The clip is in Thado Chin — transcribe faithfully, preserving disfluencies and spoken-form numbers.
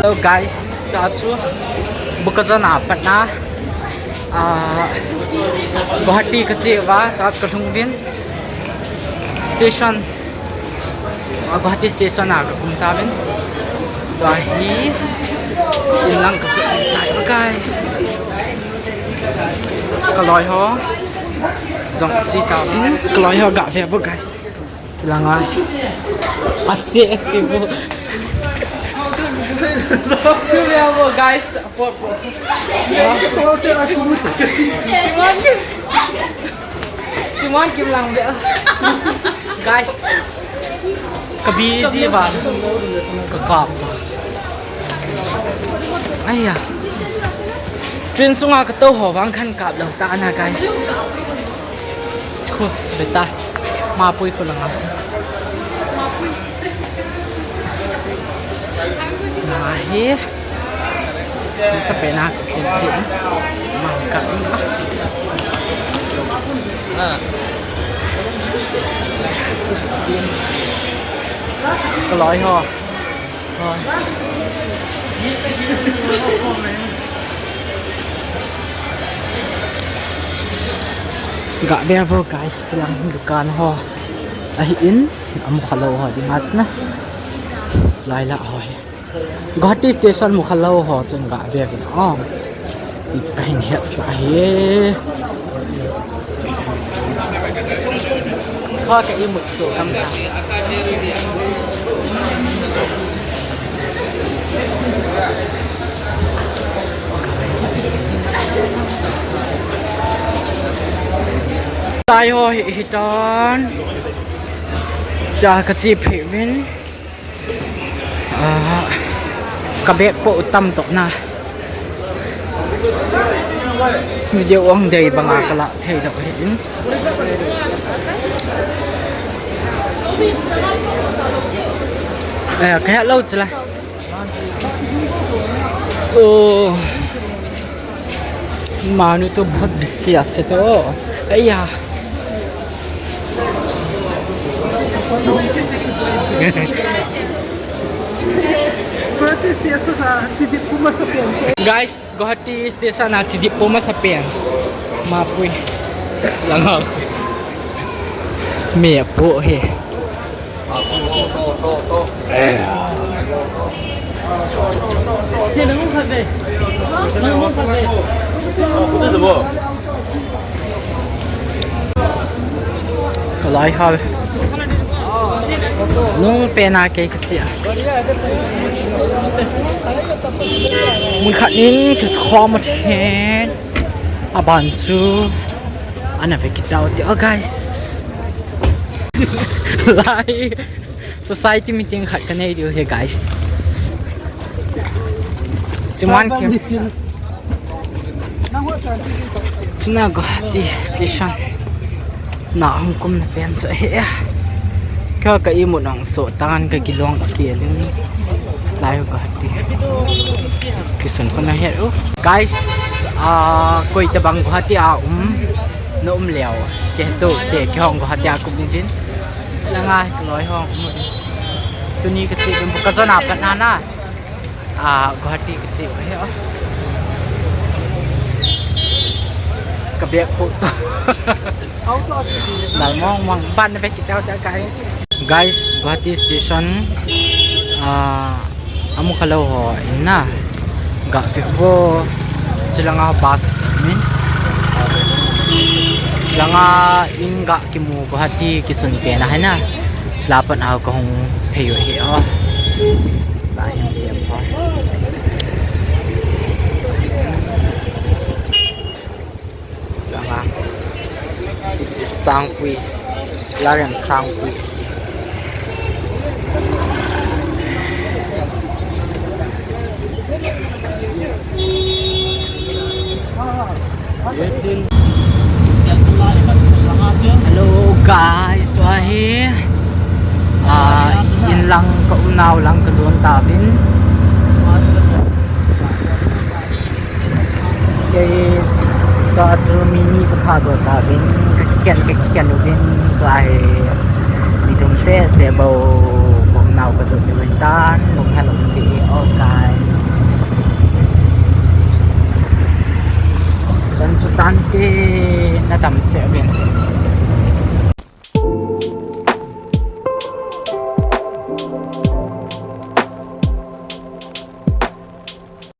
Hello guys, tua chu Bokajan a patna, ah, Guwahati kache uva, tua chu kalhung uvin station, ah, Guwahati station a kakum tauvin. Tua hi inlang kache tai guys. Kaloi ho jong che tauvin, kaloi ho gave uvo guys. Chulanga. Ate si bu. Chu ve uvo guys. Apo, apo. Simon. Simon kim lang ve. Guys. Ka busy ba. Ka kap. Aiya. Train sunga katou ho vang khan kap lou ta na guys. Khu, beta. Mapui khu langa. Nahi. Sa pena ka sim chi. Mang ka. Ah. Sim. Kaloi ho. Gave uvo guys, chulang dukan ho. Ahin, amu khalou ho ding asna. Chulai la ho hi. Guwahati station mu khalou ho chun gave uvo. Oh. Ti chu kahin hetsah e. Kha ka imut so kam ta. Tai ho hi, hitan. Cha kache peh uvin. Ah, ka bag po u tam toh na. Video ong dei banga kala thei lou hin. Eh, ka hello chila. Oh. मानो तो बहुत बिजी আছে তো। अय्या। Guwahati station a chidip pu masa pen. Guys, Guwahati station a chidip pu masa pen. Mapui. Langa. Me pu he. Kalai hal. Nung pena kei kachi a. Mun khat nin kiskho ma then. Aban chu. Ana ve kit tau te. Oh, guys. Lai. Society meeting khat kanei diu he, guys. Chuman ki. Chuna Guwahati station. Na hung kumna pen chu he. Ka ka imut nang so tan ka gilong ke ling. Lai Guwahati. Kisun ko na he. Guys, ah, koi tabang Guwahati a um. Na um leo. Ke to te ke hong Guwahati a kum din. Langa kaloi hong um. Tuni kachi dum ka zona pat na na. Ah, Guwahati kachi. Ka bag po. Dal mong mong ban na bag kita udah, guys. Guys, Guwahati station. Ah, amu khalou ho in na. Gave uvo. Chulanga bus min. Chulanga in ga kimu Guwahati kisun pena he na. Chula pat a kahung phei u he o. Chula hin phei u. Chulanga. This is Sangpui. Larian Sangpui. Hello guys, tua hi, ah, in lang ka um nau lang ka jon tauvin. Kei tua chu mi ni ka tha doh tauvin, ka kikhen, ka kikhen uvin, tua hi mi thum seh seh bou ka um Tao ka jo ki win tan, lung ha lung ki, oh guys. Chan chu tan te na tam se ben.